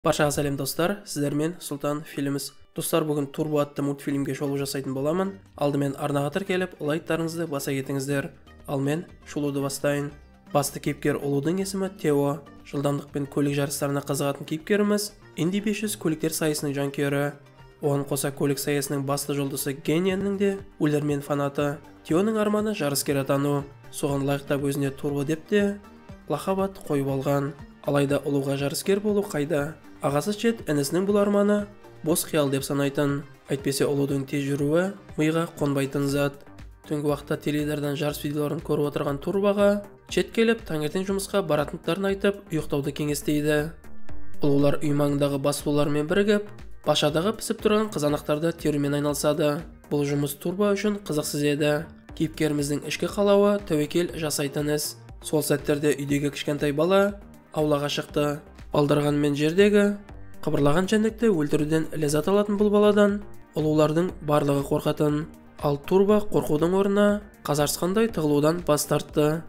Баршаға сәлем достар, сіздермен Сұлтан Фильмс. Достар, бүгін Турбо атты мультфильмге шолу жасайтын боламын. Алдымен арнаға тіркеліп, лайктарыңызды баса кетіңіздер. Ал мен шолуды бастайын. Басты кейіпкер ұлудың есімі Тео. Жылдамдықпен көлік жарыстарына қызығатын кейіпкеріміз Инди 500 көліктер сайысының жанкүйері. Оған қоса көлік сайысының басты жұлдызы Генияның де өлермен фанаты. Теоның арманы жарыскер атану. Соған лайықтап өзіне Турбо деп те лақап ат қойып алған. Алайда ұлуға жарыскер болу қайда? Ағасы Чет інісінің бұл арманы бос қиял деп санайтын. Әйтпесе ұлудың тез жүруі миға қонбайтын зат. Түнгі уақытта теледидардан жарыс видеоларын көріп отырған Турбоға Чет келіп таңертең жұмысқа баратындықтарын айтып, ұйықтауды кеңестейді. Ұлулар үй маңындағы бас ұлулармен бірігіп, бақшадағы пісіп тұрған қызанақтарды терумен айналысады. Бұл жұмыс Турбо үшін қызықсыз еді. Кейіпкеріміздің ішкі қалауы тәуекел жасайтын іс. Сол сәттерде үйдегі кішкентай бала аулаға шықты. Балдырғанмен жердегі қыбырлаған жәндікті өлтіруден ләззат алатын бұл баладан ұлулардың барлығы қорқатын. Ал Турбо қорқудың орнына қазарсқандай тығылудан бас тартты.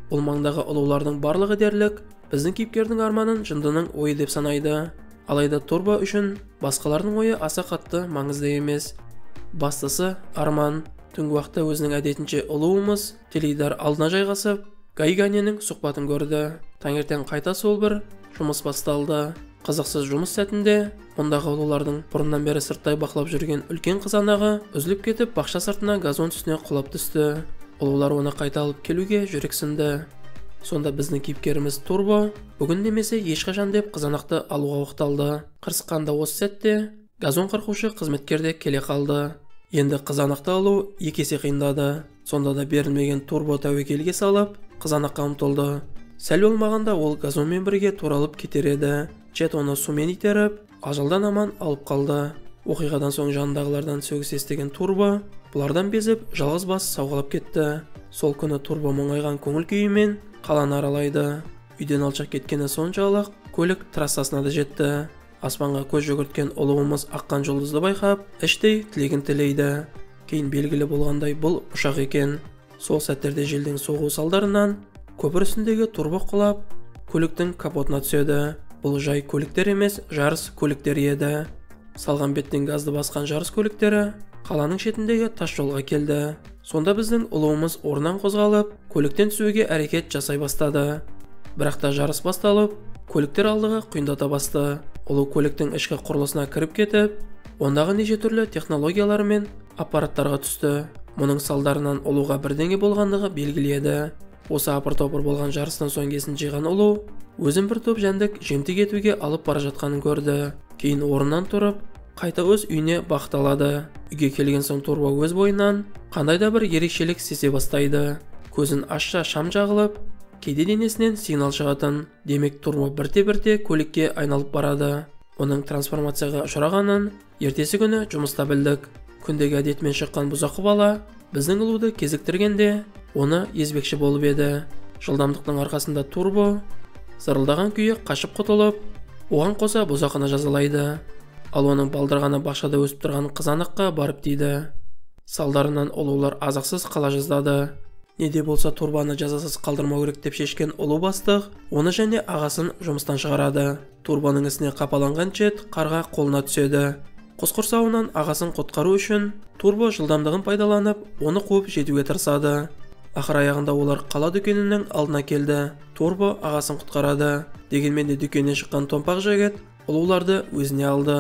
Бұл маңдағы ұлулардың барлығы дерлік біздің кейіпкердің арманын жындының ойы деп санайды. Алайда Турбо үшін басқалардың ойы аса қатты маңызды емес. Бастысы арман. Түнгі уақытта өзінің әдетінше ұлуымыз теледидар алдына жайғасып, Гайганенің сұхбатын көрді. Таңертең қайта сол бір жұмыс басталды. Қызықсыз жұмыс сәтінде мұндағы ұлулардың бұрыннан бері сырттай бақылап жүрген үлкен қызанағы үзіліп кетіп, бақша сыртына газон үстіне құлап түсті. Ұлулар оны қайта алып келуге жүрексінді. Сонда біздің кейіпкеріміз Турбо бүгін немесе ешқашан деп қызанақты алуға оқталды. Қырсыққанда осы сәтте газон қырқушы қызметкер де келе қалды. Енді қызанақты алу екі есе қиындады. Сонда да берілмеген Турбо тәуекелге салып, қызанаққа ұмтылды. Сәл болмағанда ол газонмен бірге туралып кетер еді. Чет оны сумен итеріп, ажалдан аман алып қалды. Оқиғадан соң жанындағылардан сөгіс естіген Турбо бұлардан безіп, жалғыз бас сауғалап кетті. Сол күні Турбо мұңайған көңіл күйімен қаланы аралайды. Үйден алшақ кеткені соншалық, көлік трассасына да жетті. Аспанға көз жүгірткен ұлуымыз аққан жұлдызды байқап, іштей тілегін тілейді. Кейін белгілі болғандай бұл ұшақ екен. Сол сәттерде желдің соғуы салдарынан көпір үстіндегі Турбо құлап, көліктің капотына түседі. Бұл жай көліктер емес, жарыс көліктері еді. Салған беттен газды басқан жарыс көліктері қаланың шетіндегі тас жолға келді. Сонда біздің ұлуымыз орнынан қозғалып, көліктен түсуге әрекет жасай бастады. Бірақ та жарыс басталып, көліктер алдыға құйындата басты. Ұлу көліктің ішкі құрылысына кіріп кетіп, ондағы неше түрлі технологиялар мен аппараттарға түсті. Мұның салдарынан ұлуға бірдеңе болғандығы белгілі еді. Осы апыр-топыр болған жарыстан соң есін жиған ұлу өзін бір топ жәндік жемтік етуге алып бара жатқанын көрді. Кейін орнынан тұрып, қайта өз үйіне бағыт алады. Үйге келген соң Турбо өз бойынан қандай да бір ерекшелік сезе бастайды. Көзін ашса шам жағылып, кейде денесінен сигнал шығатын. Демек Турбо бірте-бірте көлікке айналып барады. Оның трансформацияға ұшырағанын ертесі күні жұмыста білдік. Күндегі әдетімен шыққан бұзақы бала біздің ұлуды кезіктіргенде оны езбекші болып еді. Жылдамдықтың арқасында Турбо зырылдаған күйі қашып құтылып, оған қоса бұзақыны жазалайды. Ал оның балдырғаны бақшада өсіп тұрған қызанаққа барып тиді. Салдарынан ұлулар азықсыз қала жаздады. Не де болса Турбоны жазасыз қалдырмау керек деп шешкен ұлу бастық оны және ағасын жұмыстан шығарады. Турбоның ісіне қапаланған Чет қарға қолына түседі. Құс құрсауынан ағасын құтқару үшін Турбо жылдамдығын пайдаланып, оны қуып жетуге тырысады. Ақыр аяғында олар қала дүкенінің алдына келді. Турбо ағасын құтқарады. Дегенмен де дүкеннен шыққан томпақ жігіт ұлуларды өзіне алды.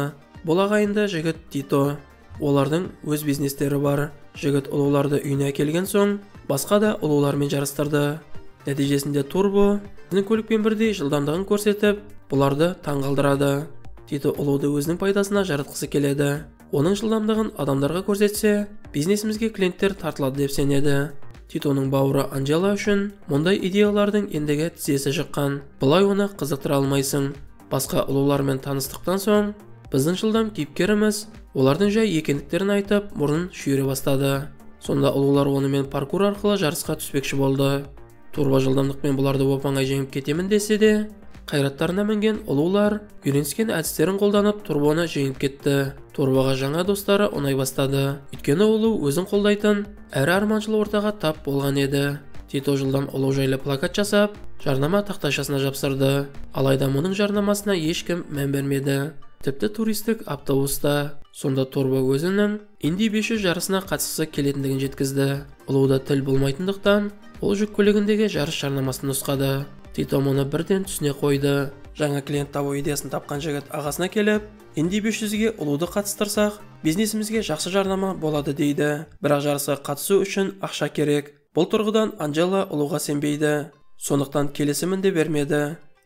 Бұл ағайынды жігіт Тито. Олардың өз бизнестері бар. Жігіт ұлуларды үйіне әкелген соң, басқа да ұлулармен жарыстырды. Нәтижесінде Турбо өзінің көлікпен бірдей жылдамдығын көрсетіп, бұларды таңғалдырады. Тито ұлуды өзінің пайдасына жаратқысы келеді. Оның жылдамдығын адамдарға көрсетсе, бизнесімізге клиенттер тартылады деп сенеді. Титоның бауыры Анжела үшін мұндай идеялардың ендігі тізесі шыққан. Бұлай оны қызықтыра алмайсың. Басқа ұлулармен таныстықтан соң, біздің жылдам кейіпкеріміз олардың жай екендіктерін айтып, мұрнын шүйіре бастады. Сонда ұлулар онымен паркур арқылы жарысқа түспекші болды. Турбо жылдамдықпен бұларды оп-оңай жеңіп кетемін десе де, қайраттарына мінген ұлулар үйреніскен әдістерін қолданып Турбоны жеңіп кетті. Турбоға жаңа достары ұнай бастады. Өйткені ұлу өзін қолдайтын әрі арманшыл ортаға тап болған еді. Тито жылдам ұлу жайлы плакат жасап, жарнама тақтайшасына жапсырды. Алайда мұның жарнамасына ешкім мән бермеді. Тіпті туристік автобуста. Сонда Турбо өзінің Инди 500 жарысына қатысқысы келетіндігін жеткізді. Ұлуда тіл болмайтындықтан, ол жүк көлігіндегі жарыс жарнамасын нұсқады. Тито мұны бірден түсіне қойды. Жаңа клиент табу идеясын тапқан жігіт ағасына келіп, Инди 500-ге ұлуды қатыстырсақ, бизнесімізге жақсы жарнама болады дейді. Бірақ жарысқа қатысу үшін ақша керек. Бұл тұрғыдан Анжела ұлуға сенбейді. Сондықтан келісімін де бермеді.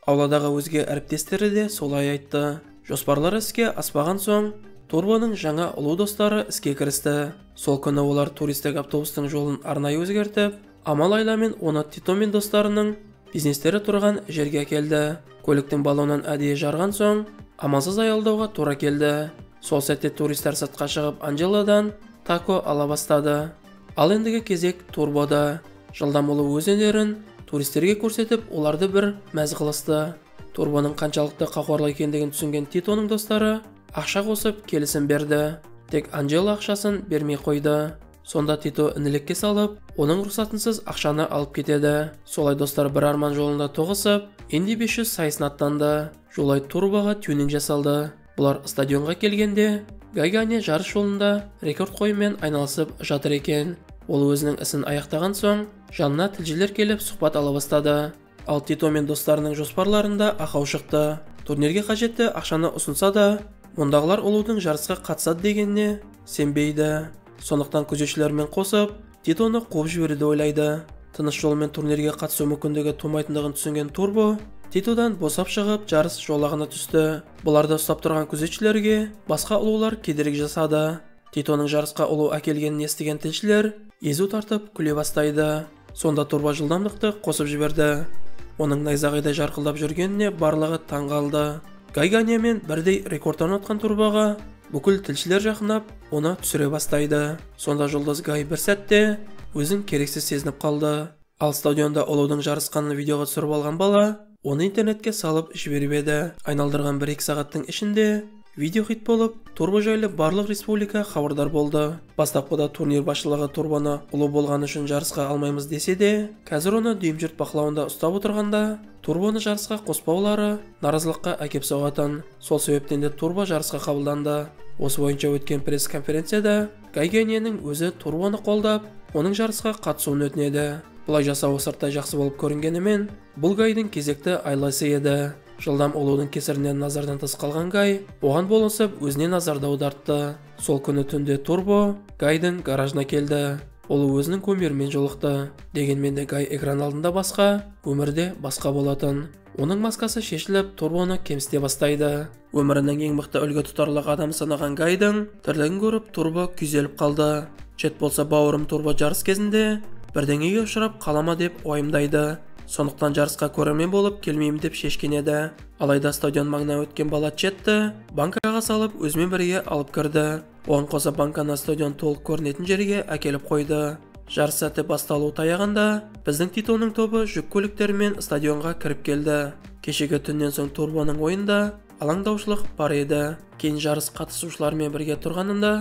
Ауладағы өзге әріптестері де солай айтты. Жоспарлары іске аспаған соң, Турбоның жаңа ұлу достары іске кірісті. Сол күні олар туристік автобустың жолын арнайы өзгертіп, амал айламен оны Тито мен достарының бизнестері тұрған жерге әкелді. Көліктің баллонын әдейі жарған соң, амалсыз аялдауға тура келді. Сол сәтте туристер сыртқа шығып Анжеладан тако ала бастады. Ал ендігі кезек Турбода. Жылдам ұлу өз өнерін туристерге көрсетіп, оларды бір мәз қылысты. Турбоның қаншалықты қаһарлы екендігін түсінген Титоның достары ақша қосып келісім берді. Тек Анжела ақшасын бермей қойды. Сонда Тито інілікке салып, оның рұқсатынсыз ақшаны алып кетеді. Солай достар бір арман жолында тоғысып, Инди 500 сайысына аттанды. Жолай Турбоға тюнинг жасалды. Бұлар стадионға келгенде, Гайгане жарыс жолында рекорд қоюмен айналысып жатыр екен. Ол өзінің ісін аяқтаған соң, жанына тілшілер келіп сұхбат ала бастады. Ал Тито мен достарының жоспарларында ақау шықты. Турнирге қажетті ақшаны ұсынса да, мұндағылар ұлудың жарысқа қатысады дегеніне сенбейді. Сондықтан күзетшілермен қосып, Титоны қуып жіберуді ойлайды. Тыныш жолмен турнирге қатысу мүмкіндігі тумайтындығын түсінген Турбо, Титодан босап шығып жарыс жолағына түсті. Бұларды ұстап тұрған күзетшілерге басқа ұлулар кедергі жасады. Титоның жарысқа ұлу әкелгенін естіген тілшілер езу тартып күле бастайды. Сонда Турбо жылдамдықты қосып жіберді. Оның найзағайдай жарқылдап жүргеніне барлығы таң қалды. Гайганиямен бірдей рекорд орнатқан Турбоға бүкіл тілшілер жақындап, оны түсіре бастайды. Сонда жұлдыз Гай бір сәтте өзін керексіз сезініп қалды. Ал стадионда ұлудың жарысқанын видеоға түсіріп алған бала оны интернетке салып жіберіп еді. Айналдырған 1-2 сағаттың ішінде видео хит болып, Турбо жайлы барлық республика хабардар болды. Бастапқыда турнир басшылығы Турбоны ұлу болғаны үшін жарысқа алмаймыз десе де, қазір оны дүйім жұрт бақылауында ұстап отырғанда, Турбоны жарысқа қоспаулары наразылыққа әкеп соғатын. Сол себептен де Турбо жарысқа қабылданды. Осы бойынша өткен пресс-конференцияда Гайгенияның өзі Турбоны қолдап, оның жарысқа қатысуын өтінеді. Бұлай жасауы сырттай жақсы болып көрінгенімен, бұл Гайдың кезекті айласы еді. Жылдам ұлудың кесірінен назардан тыс қалған Гай, оған болысып өзіне назарды аудартты. Сол күні түнде Турбо Гайдың гаражына келді. Ол өзінің кумирімен жолықты. Дегенмен де Гай экран алдында басқа, өмірде басқа болатын. Оның маскасы шешіліп, Турбоны кемсіте бастайды. Өмірінің ең мықты үлгі тұтарлық адамы санаған Гайдың тірлігін көріп, Турбо күйзеліп қалды. Чет болса бауырым Турбо жарыс кезінде бірдеңеге ұшырап қалама деп уайымдайды. Сондықтан жарысқа көрермен болып келмеймін деп шешкен еді. Алайда стадион маңынан өткен бала Четті банкаға салып өзімен бірге алып кірді. Оған қоса банканы стадион толық көрінетін жерге әкеліп қойды. Жарыс сәті басталу таяғанда біздің Титоның тобы жүк көліктерімен стадионға кіріп келді. Кешегі түннен соң Турбоның ойында алаңдаушылық бар еді. Кейін жарыс қатысушыларымен бірге тұрғанында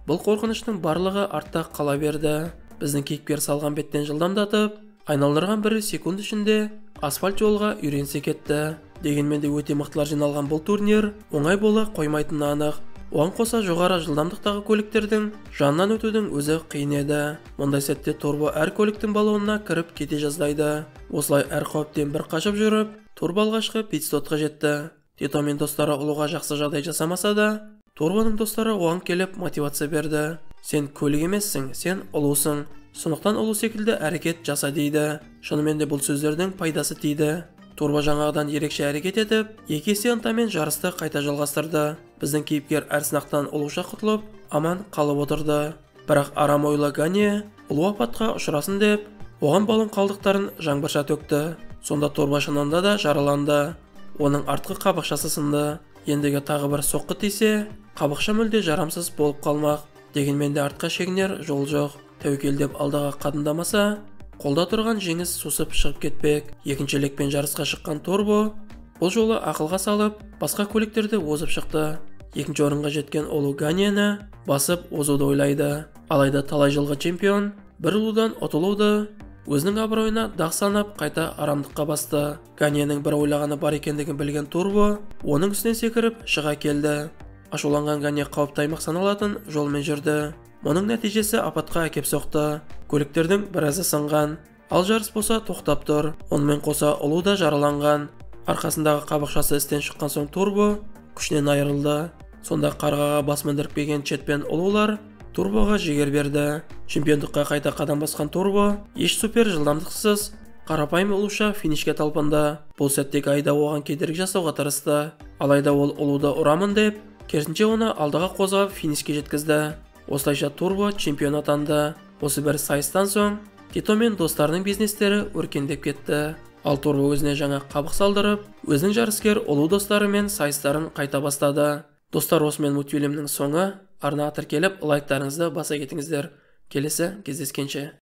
бұл қорқыныштың барлығы артта қала берді. Біздің кейіпкер салған беттен жылдамдатып, айналдырған бір секунд ішінде асфальт жолға үйренсе кетті. Дегенмен де өте мықтылар жиналған бұл турнир оңай бола қоймайтыны анық. Оған қоса жоғары жылдамдықтағы көліктердің жанынан өтудің өзі қиын еді. Мұндай сәтте Турбо әр көліктің баллонына кіріп кете жаздайды. Осылай әр қауіптен бір қашып жүріп, Турбо алғашқы пит-стопқа жетті. Тито мен достары ұлуға жақсы жағдай жасамаса да, Турбоның достары оған келіп мотивация берді. Сен көлік емессің, сен ұлусың. Сондықтан ұлу секілді әрекет жаса дейді. Шынымен де бұл сөздердің пайдасы тиді. Турбо жаңағыдан ерекше әрекет етіп, екі есе ынтамен жарысты қайта жалғастырды. Біздің кейіпкер әр сынақтан ұлуша құтылып, аман қалып отырды. Бірақ арам ойлы Гане ұлу апатқа ұшырасын деп, оған баллон қалдықтарын жаңбырша төкті. Сонда Турбо шынында да жараланды. Оның артқы қабықшасы сынды. Ендігі тағы бір соққы тисе, қабықша мүлде жарамсыз болып қалмақ. Дегенмен де артқа шегінер жол жоқ. Тәуекел деп алдаға қадымдамаса, қолда тұрған жеңіс сусып шығып кетпек. Екінші лекпен жарысқа шыққан Турбо бұл жолы ақылға салып, басқа көліктерді озып шықты. Екінші орынға жеткен ұлу Ганияны басып озуды ойлайды. Алайда талай жылғы чемпион бір ұлудан ұтылуды Өзінің абыройына дақ санап, қайта арамдыққа басты. Ганьенің бір ойлағаны бар екендігін білген Турбо оның үстінен секіріп шыға келді. Ашуланған Ганье қауіпті аймақ саналатын жолмен жүрді. Мұның нәтижесі апатқа әкеп соқты. Көліктердің біразы сынған, ал жарыс болса тоқтап тұр. Онымен қоса Ұлу да жараланған. Арқасындағы қабықшасы істен шыққан соң Турбо күшінен айырылды. Сонда қарғаға бас міндіріп келген Чет пен Ұлулар Турбоға жігер берді. Чемпиондыққа қайта қадам басқан Турбо еш супер жылдамдықсыз қарапайым Ұлуша финишке талпынды. Бұл сәтте Гайда оған кедергі жасауға тырысты. Алайда ол Ұлуды ұрамын деп, керісінше оны алдыға қозғап финишке жеткізді. Осылайша Турбо чемпион атанды. Осы бір сайыстан соң Тито мен достарының бизнестері өркендеп кетті. Ал Турбо өзіне жаңа қабық салдырып, өзінің жарыскер Ұлу достарымен сайыстарын қайта бастады. Достар, осымен мультфильмнің соңы. Арнаға тіркеліп, лайктарыңызды баса кетіңіздер. Келесі кездескенше.